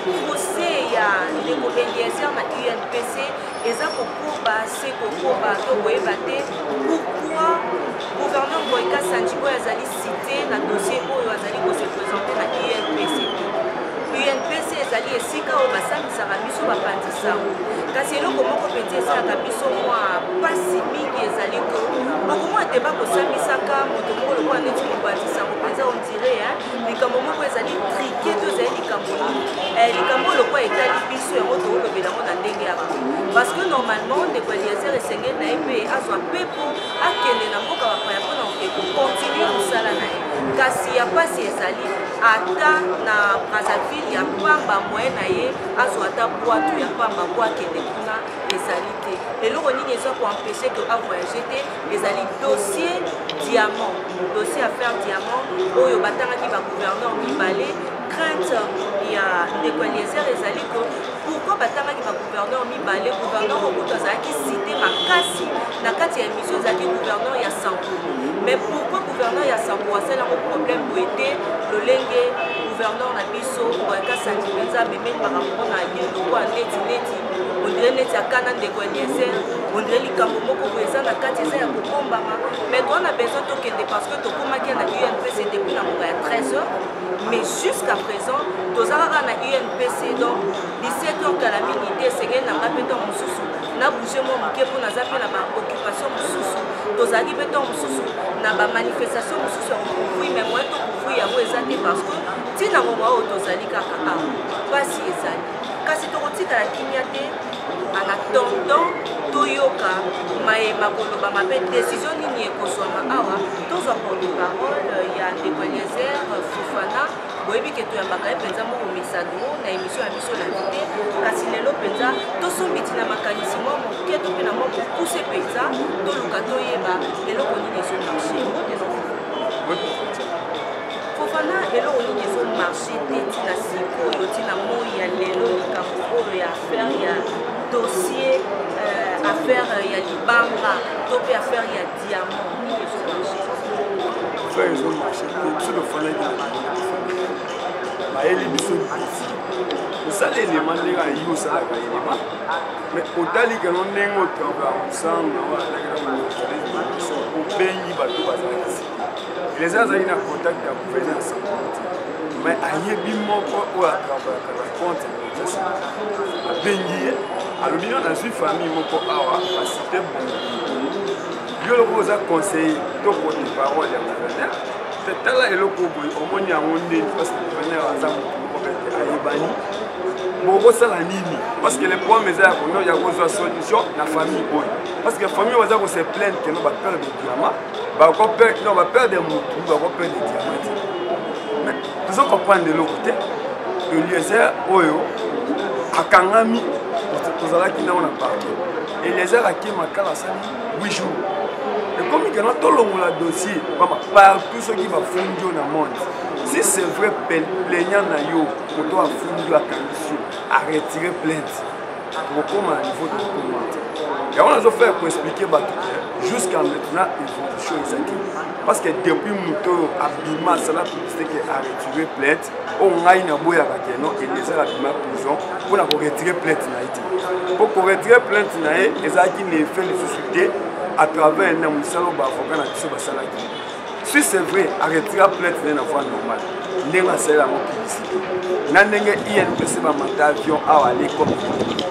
Procès ya ndeko Eliezer na UNPC eza kokoba se kokoba, to koyeba te pourquoi gouverneur Ngoy Kasanji oyo azali cité na dossier oyo azali ko se présenter na UNPC te. UNPC ezali esika oyo basambisaka biso bapanzi sango, kasi eloko moko mpenza esalaka biso mwa mpasi mingi ezali ko bokomona te bakosambisaka moto moko lokola neti mopanzi sango mpenza, on dirait likambo moko ezali trike to ezali likambo nini, likambo oyo lokola etali biso yango tokolobela yango na ndenge ya boye, parce que normalement ndeko Eliezer esengeli na ye mpe azwa mpepo akende na mboka bapaya mpona koke kocontinue mosala na ye. Kasi ya mpasi ezali ata na Brazzaville ya pamba, moyen na ye azwa ata bwatu ya pamba po akende kuna ezali te. Eloko nini eza koempêche ke avoyage te? Ezali dossier diamant, dossier affaire diamant oyo batangaki bagouverneur mibale. Crainte ya ndeko Eliezer ezali ko pourquoi batangaki bagouverneur mibale? Gouverneur Mobutu azalaki cité makasi na kati ya émission, ezalaki gouverneur ya Sankuru. Mais pourquoi gouverneur ya Sankuru asali yango problème boye te, lolenge gouverneur na biso Ngoy Kasanji mpenza amemeli makambo mpo na ye lokola neti neti ondire neti akana ndeko Eliezer, ondire likambo moko boye eza na kati, eza ya kobombama. Mais toza na besoin tokende, parce que tokomaki na UNPC depuis na ngonga ya 13 heures, mais jusqu'à présent toza kaka na UNPC, donc 17 heures kala mingi te. Esengeli na nga mpe ntango mosusu na bouge mwa moke mpo naza mpe na baoccupation mosusu, tozalaki mpe ntango mosusu na bamanifestation mosusu ya kocouvrir, mais moyen tocouvrir yango eza te, parce que ntina ngonga oyo tozali kaka awa, mpasi ezali. Kasi tokotikala kimia te en attendant toyoka mayema kolobama mpe décision nini ekozwama awa. Tozwa porte parole ya ndeko Eliezer Fofana. Boyebi ke toyambaka ye mpenza moko mesano na émission ya biso L'invité, kasi lelo mpenza tosombiti na makanisi mwa moke to mpe na mwa mokuse mpenza, toluka toyeba eloko nini ezomarche. Mbote Fofana, eloko nini ezomarche te ntina sikoyo, ntina moi ya lelo, likambo oyo ya affaire ya dossier, affaire ya libanga to mpe affaire ya diamant, nini ezomarche? Affaire ezomarche te. Biso tofandaki na bayeli biso dossier, osala elema ndenge ayi osalaka elema, mais otali keno ndenge otravailla mosala na wana, biso obengi bato bazalaki cité. Eliezer azalaki na contact ya gouverneur Sankuru te, mais ayebi moko oyo atravaillaka na compte ya Sankuru. Abengi ye, alobi: "No, nazwi famille moko awa, bacité boye, yo loko oza conseiller to porte parole ya gouverneur te, tala eloko boye, omoni yango ndeni, parce que gouverneur aza motu moko pete ayebani, bokosala nini?" Parce que le problème eza ya kono ya kozwa solution na famille oyo, parce que famille oyo baza kose plaindre keno baperdre diamant, bakoperdre, non, baperdre motu, bakoperdre diamant te. Mais tozo comprendre eloko te. Eliezer oyo akangami, tozalaki nango na parquet. Eliezer ake Makala, asali 8 jours. Ekomi kena tolongola dossier mama partout. Soki bafundi yo na monde, si c'est vrai plaignant na yo, moto afundi yo, akangisi yo, aretire plainte, tokokóma na niveau tokokóma te. Yango nazofaire koexpliquer bato ke jusqu'à maintenant évolution eza te, parce que depuis moto oyo abima, asala publicité ke aretire plainte, oyo ngai naboyaka ke non, Eliezer abima prison mpona koretire plainte na ye te, mpo koretire plainte na ye ezalaki na effet lisusu te à travers na mosala oyo baavocat na biso basalaki. Si c'est vrai aretira plainte na ye na voie normale, ndenge asalela yango publicité na ndenge INPC bamata avion awa, ale comme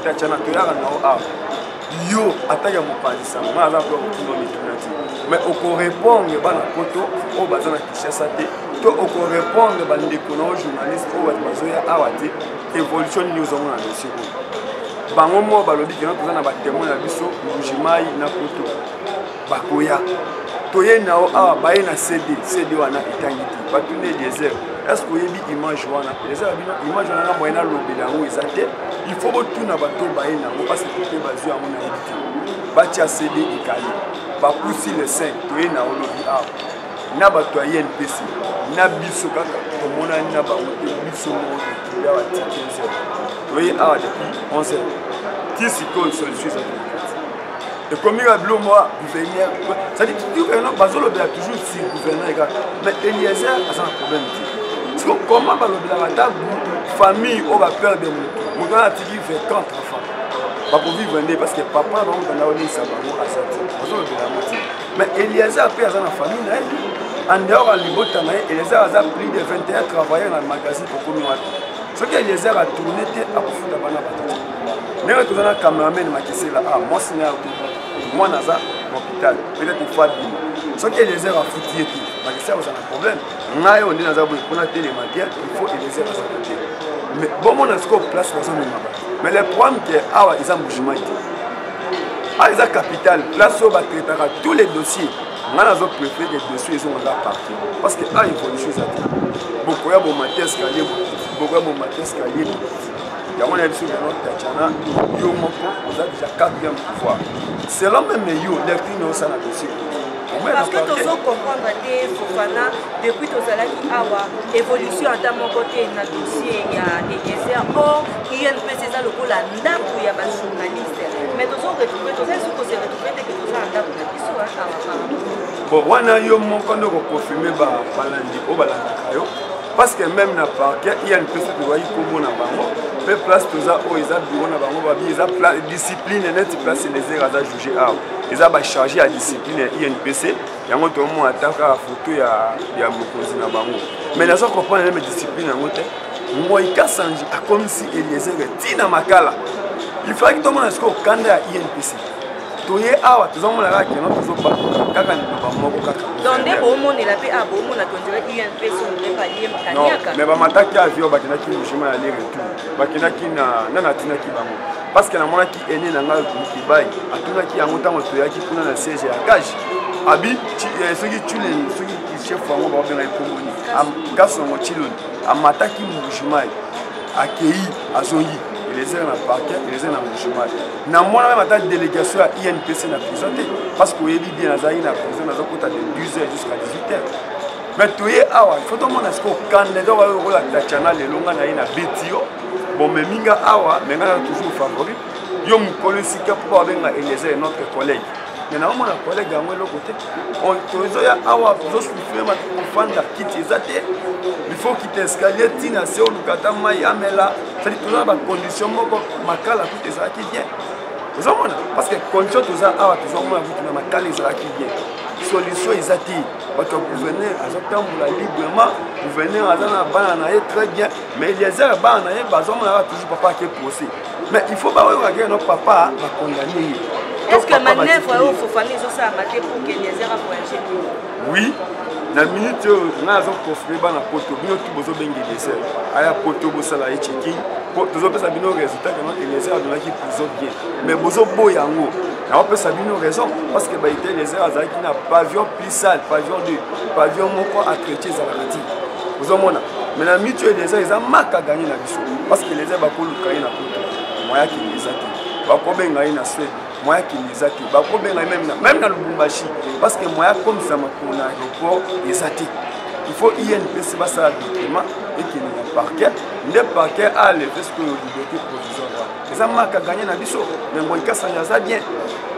tatiana toyaka nao awa, yo ataki ya mopanzi sango, nga aza mpe kokima mituna te, mais okorépondre bana poto oyo baza na Kinshasa te, to okorépondre bandeko na yo journaliste oyo bato bazoya awa te, évolution nini ozomona na dossier oyo? Bango moko balobi kena toza na batémoin na biso Mbujimai na poto, bakoya toye na yo awa, baye na CD, CD wana etangi te. Batuni Eliezer: "Est ce que oyebi image wana?" Eliezer abino: "Image wana, nga moyen nalobela yango eza te, il faut botuna bato baye nango, parce que te bazwi yango, nayebi te." Batia CD ekali, bapusi le 5, toye na olobi awa na bato ya INPC na biso kaka, tomonani na bango te. Biso moko totobi awa ti 15 heures, toye awa depuis 11 heures ti sikoyo, solution eza te. Ekomi ka bilo mwa gouverneur, c'est-à-dire bazolobela toujours si gouverneur kaka, mais Eliezer aza na problème te. Siko comment balobelaka ata famille oyo baperde motu, moto wana atiki 24 enfants, bakovivre nde? Parce que papa na bango banda olisa bango aza te, bazolobela yango te. Mais Eliezer mpe aza na famille na ye en dehors ya libota na ye. Eliezer aza plus de 21 travailleurs na magasin. Tokomi wapi soki Eliezer atourne te? Akofuta bana bato te. Ndenge toza na cameraman Makisela, a mwasi na ye mwana aza na hôpital, peut-être il faut abima. Soki Eliezer afuti ye te, Makisela akozala na problème. Ngai oyo nde naza boye mpona telema bien, il faut Eliezer azala te. Mais bomona sikoyo place bazomema bato. Mais le problème ke awa eza Mbujimayi te, awa eza capitale, place oyo batraitaka tous les dossiers. Ngai nazo préféré ke dossier ezongaka parquet, parce que awa évolution eza te. Bokoya bomate escalier, bokoya bomate escalier. Yango na biso vraiment, Tatiana, yo moko oza déjà quatrième pouvoir selon même yo lecture na osala dossier. Parce que tozo comprendre te, Fofana, depuis tozalaki awa, évolution ata moko te na dossier ya Eliezer. Or INPC eza lokola ndako ya bajournaliste, mais tozo retrouve, toza lisusu kose retrouve te ke toza na ndako na biso awa. Bon, wana yo moko nde okoconfirme balandi oyo balandaka yo, parce que même na parquet INPC tozwaki kombo na bango mpe place toza oyo eza bureau na bango. Babi eza discipline neti place Eliezer aza juge awa, eza bacharge ya discipline ya INPC. Yango tomona ata kaka foto ya mokonzi na bango, mais naza comprendre meme discipline yango te. Ngoi Kasanji akomisi Eliezer ntina makala. Ifaki tomona sikoyo kanda ya INPC. Toye awa, tozomona kaka keno tozoba kaka liloba moko kaka. Donc nde bomonela mpe a bomona tondire INPC ondire balie kaniaka. Mais bamataki avion, bakendaki Mbujimayi aller retour, bakendaki na nani atinaki bango? Parce que namonaki ene na ngai Mukibai atunaki yango ntango toyaki kuna na siège ya cage. Abi soki Chuleni, soki chef yango baobenga ekomoni Kasongo Chiloni, amataki Mbujimayi, akei, azongi, Eliezer na parquet, Eliezer na Mbujimayi. Namona meme ata délégation ya INPC na prison te, parce que oyebi bien, nazalaki na prison, nazokota de 12 heures jusqu'à 18 heures. Mais toye awa, il faut tomona sikoyo kanda eza lokola Tatiana. Lelo nga na ye na beti yo, bomemi nga awa, mais nga na toujours favori yo mokolo esika mpo babenga Eliezer notre collègue, mais naomona collègue yango eloko te. Tozoya awa, tozosouffrir, kofanda kiti eza te, il faut kita escalier ntina se oluka ata mai amela. Cetadi toza na bacondition moko, makala kutu ezalaki bien. Ozomona, parce que condition toza awa, tozomona kutu na makala ezalaki bien. Solution eza te. Bato ya gouverneur azotambola librement, gouverneur aza na bana na ye très bien, mais Eliezer, bana na ye bazomonaka toujours papa ake procès. Mais il faut baoyoka kaka no papa bakondane ye. Est ce que manœuvre oyo Fofana ezosalama te pour que Eliezer avoyage? Oui, na minute oyo ngai azoconfirme bana poto, bino tu bozobenga Eliezer aya poto, bosala ye checking po tozopesa bino résultat keno Eliezer abimaki prison bien, mais bozoboya yango. Naopesa bino raison, parce que baite Eliezer azalaki na pavillon plus sale, pavillon 2, pavillon moko atretien ezalaka ti ozomona. Mais na minute oyo Eliezer eza maka ganye na biso, parce que Eliezer bakoluka ye na poto, moya kende eza te. Bakobenga ye na Suède, moya kende eza te. Bakobenga ye même na Lubumbashi, parce que moya akomisa makolo na aéroport eza te. Il faut INPC basala document ekende na parquet, nde parquet aleve sikoyo liberté provisoire. Wana eza maka ganye na biso. Mais Ngoi Kasanga aza bien,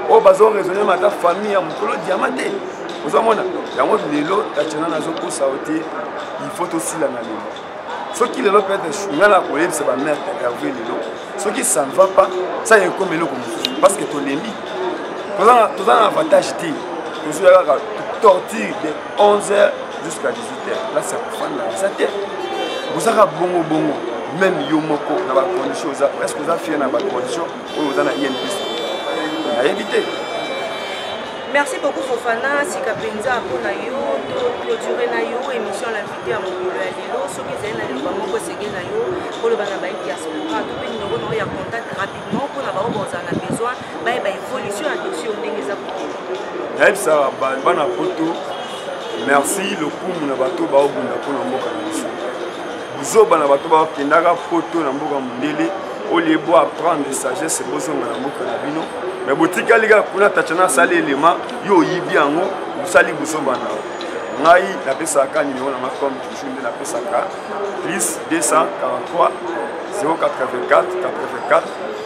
oyo bazoraisonne ata famille ya mokolo diama te. Ozomona yango lelo, Tatiana, nazokosa yo te, il faut tosila na lelo. Soki lelo peut-être ngai na koyebisa bamare Hervé lelo, soki ça ne va pas, ça ekomi eloko mosusu, parce que tolembi, toza na avantage te. Tozoya kaka torture de 11 heures jusqu'à 18 heures, place ya kofanda eza te. Bozaka bongo bongo, même yo moko na bacondition oza, est ce que oza fier na bacondition oyo oza na INPC? Nayebi te. Merci beaucoup Fofana. Sika mpenza mpona yo to clôture na yo émission L'invité ya mokolo ya lelo. Soki ezali na liloba moko esenge na yo koloba na bayi diaspora to mpe numéro na yo ya contact rapidement mpona bango bozala na besoin bayeba évolution ya dossier ndenge eza kokende. Nayebisaka bana poto, merci, lokumu na bato baobunda mpona mboka na biso. Buzoba na bato bakendaka poto na mboka mondele, olie bo apprendre sagesse, bozonga na mboka na bino, mais botikali kaka kuna. Tatiana asali elema, yo oyibi yango, osali buzoba na yo. Ngai napesaka numéro na nga comme toujours nde napesaka: plus 243 084 84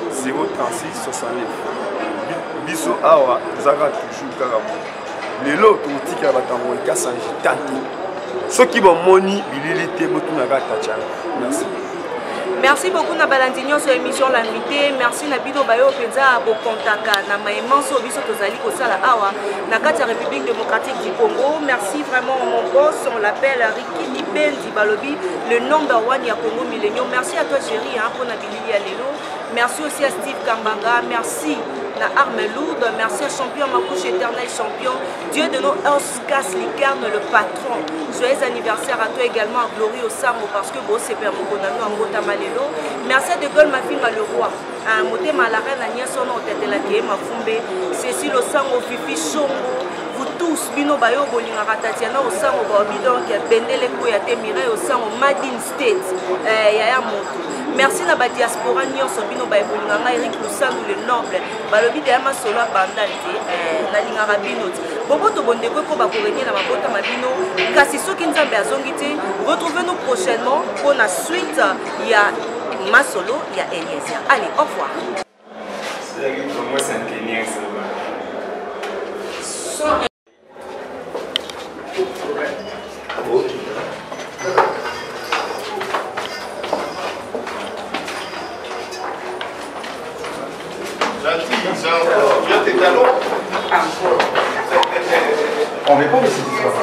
036 69. Biso awa tozalaka toujours kaka bo. Lelo tokotikela bato yango ekasangi tante. Soki bomoni bilili te, botunaka Tatiana. Merci. Merci beaucoup na balandi nyonso ya émission L'invité. Merci na bino bayo mpenza bokontaka na maemanso biso tozali kosala awa na kati ya République démocratique du Congo. Merci vraiment mon boss, on l'appelle Ricky Dibendi Balobi, le number one ya Congo Millennium. Merci à toi Jerry, hein, pour na bilili ya lelo. Merci aussi à Steve Kambanga. Merci na arme lourde. Merci à champion Makouche, éternel champion. Dieu de nos Oscars Licarne, le patron. Joyeux anniversaire à toi également, à Glory Osamo, parce que bon, c'est Père Mokonano, Angota Malelo. Merci à De Gaulle Mafinga, le roi. Motema la reine Agnès Ono, Tetela Keye Mafumbe, Cécile Osango, Fifi Chongo, vous tous, bino bayo bolingaka Tatiana Osango, baobi donc, Bendele Kouya te, Mireille Osango, Madine State, Yaya Moto. Merci na ba diaspora nyonso bino baye bolinga ngai Eric Lusandu le noble, balobi deya masolo ya bandal te, nalingaka bino te. Boboto bondeko ekoba korenye na mabota ma bino, kasi soki Nzambe azongi te, retrouvez-nous prochainement pour la suite ya masolo ya Eliezer. Allez, au revoir. On n'est pas laissé cette histoire.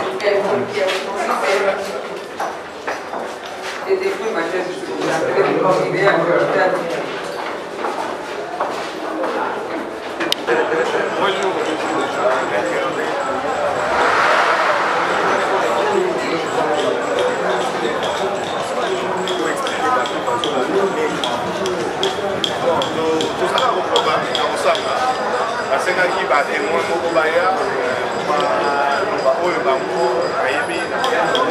Tozala kokoba na kosala, basengaki batémoin moko baya baloba oyo bango bayebi na ndeko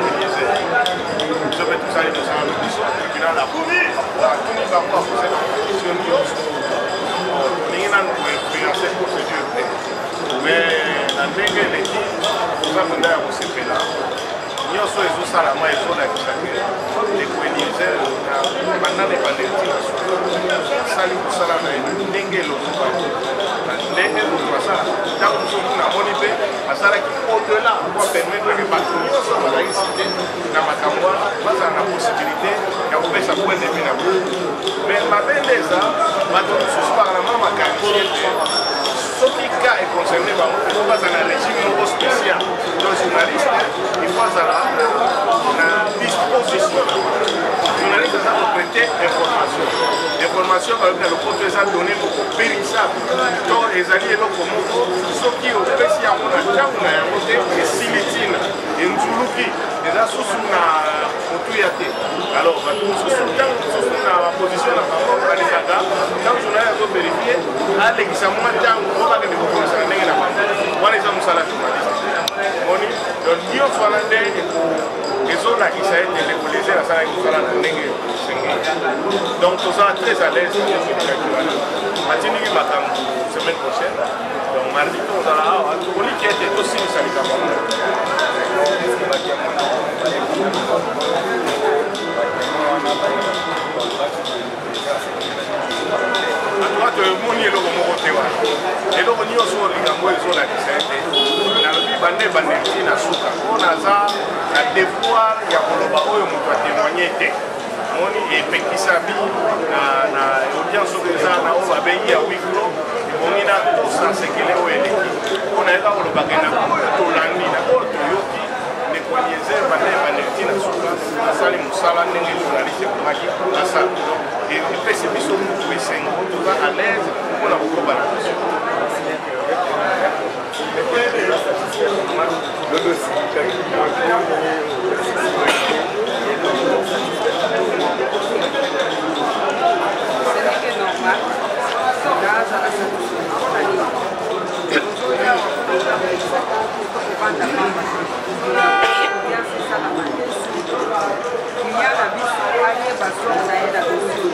Eliezer. Biso mpe tosali mosala na biso. Tribunal atuni bango, apose bango question nyonso. Tolingi nanu koinfluence procédure te, mais na ndenge eleki, toza mpenza ya kosepela. Nyonso ezosalama ezolakisa ke ndeko Eliezer, banda na ebandeli ti na suka, asali mosala na ye ndenge elongobani, na ndenge moto asala. Ntango mosusu namoni mpe asalaki au-delà po permettre ke bato nyonso bazalaki cité na makambo wana bazala na possibilité ya kopesa point de vue na bango. Mais mabe nde eza bato mosusu bakala mwa makanisi ete soki cas econcerne bango, il faut bazala na régime moko spécial. Donc journaliste, il faut azala na disposition. Journaliste aza kotraite information. Information, balobi na lopoto, eza donné moko périssable to ezali eloko moko, soki opesi yango na ntango na yango te, esili ntina, enzuluki, eza susu na motuya te. Alors bato mosusu, ntango mosusu na baposition na bango, balekaka ntango journaliste azoverifie, alekisa mwa ntango po bakende kokolisa na ndenge na bango. Wana eza mosala journaliste moni. Donc nyonso wana nde ezolakisa ete ndeko Eliezer asalaki mosala na ndenge esengeli. Donc tozala très à l'aise na nyonso elekaki wana. Batindiki makambo semaine prochaine, donc mardi tozala awa, tokoliki ete tosilisa likambo yango. Atuka tomoni eloko moko te wana. Eloko nyonso likambo ezolakisa ete nalobi bande ebandeli ti na suka, mpo naza na devoir ya koloba oyo moto atémoigne te. Moni epekisami na audience oyo eza na oyo babengi ya huis clos. Ebongi na tosa sekele oyo eleki, mpo nayeba kolobaka na oyo tolandi, na oyo toyoki. Ndeko Eliezer, banda ebandeli ti na suka, asali mosala ndenge journaliste ekomaki asala. Epesi biso mutu esengo, toza à l'aise mpona kokoba na biso. Ce n'est que normal. Nazala satisfait. Mpona nini? Tozoya kovanda pamba, audience esalama te, client na biso ayeba sort na ye na dossier.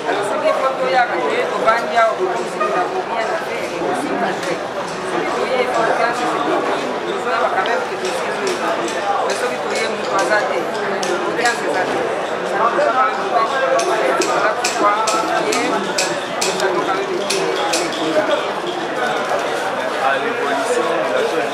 Alors soki fo toyaka, toye, tovandi awa, bokomisi na rien na te, ekosimba te. Soki toye, audience eseleki, tozoyeba quand même que dossier ezoyeba. Mais soki toye, moto aza te, audience eza te, ça nous a quand même mis mal à l'aise. Voilà pourquoi hier nous avons quand même été. À l'évolution de la chose,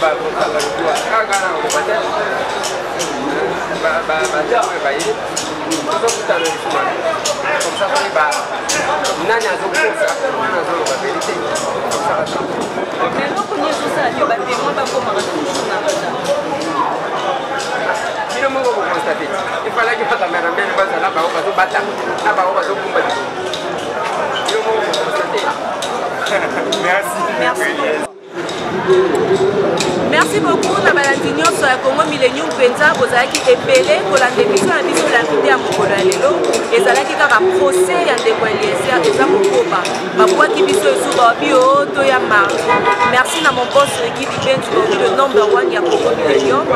Bakokanga kaka na koloba te, batémoin baye, tozokutana lisusu comme ça koyeba nani azokosa, nani azoloba vérité, comme ça baza. Eloko nini ezosala ke batémoin bakomaka toujours na retard? Bino moko boconstate, efalaki bacaméraman bazala, bango bazobata na bango bazobumba. Bino moko boconstate. Merci. Merci beaucoup. Merci beaucoup na balandi nyonso ya Congo Millennium. Mpenza bozalaki ebele kolanda émission na biso. L'invité ya mokolo ya lelo ezalaki kaka procès ya ndeko Eliezer eza kokoba. Babwaki biso esu, babi o toya mardi. Merci na mon boss Riki Libenzi, baobi le number one ya Congo Millennium.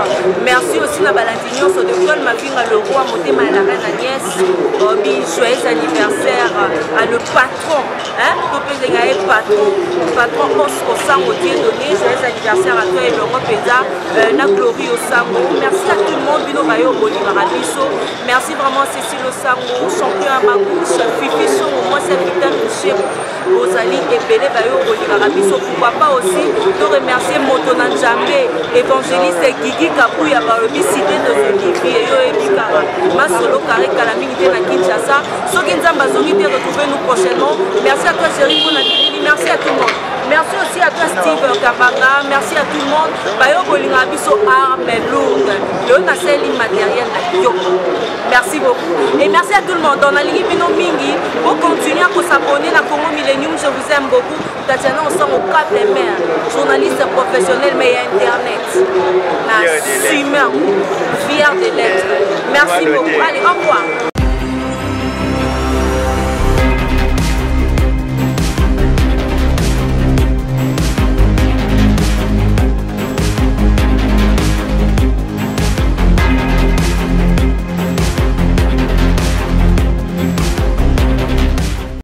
Merci aussi na balandi nyonso de Paul Mavinga, le roi motema ya la reine Agnès. Baobi joyeux anniversaire à le patron, hein, topezenga ye patron, patron Os Osango Dieudonné. Joyeux anniversaire à toi elongo mpenza na Glory Osango. Merci à tout le monde, bino bayo bolingaka biso. Merci vraiment Cécile Osango, champion ya Magouche, Fifi Songo, mwasi ya Vital Mushebo. Bozali ebele bayo bolingaka biso. Pourquoi pas aussi to remercier moto na Nzambe, évangéliste Gigi Kabuya, balobi cité de Olivier. Yo oyebi kaka masolo kare kala mingi te na Kinshasa. Soki Nzambe azongi te, retrouvez nous prochainement. Merci à toi Chéri mpona bilili. Merci à tout le monde. Merci aussi à toi Steve Kabanga. Merci à tout le monde bayo bolingaka biso. Arme lourde lelo nasali matériel na yo. Merci beaucoup et merci à tout le monde. Donc nalingi bino mingi, bocontinue à kosabonner na Congo Millennium. Je vous aime beaucoup. Tatiana Osango Cap les Mers, journaliste professionnel mais ya internet na Fier de l'être. Sumeur, fier de l'être. Merci beaucoup. Allez, au revoir.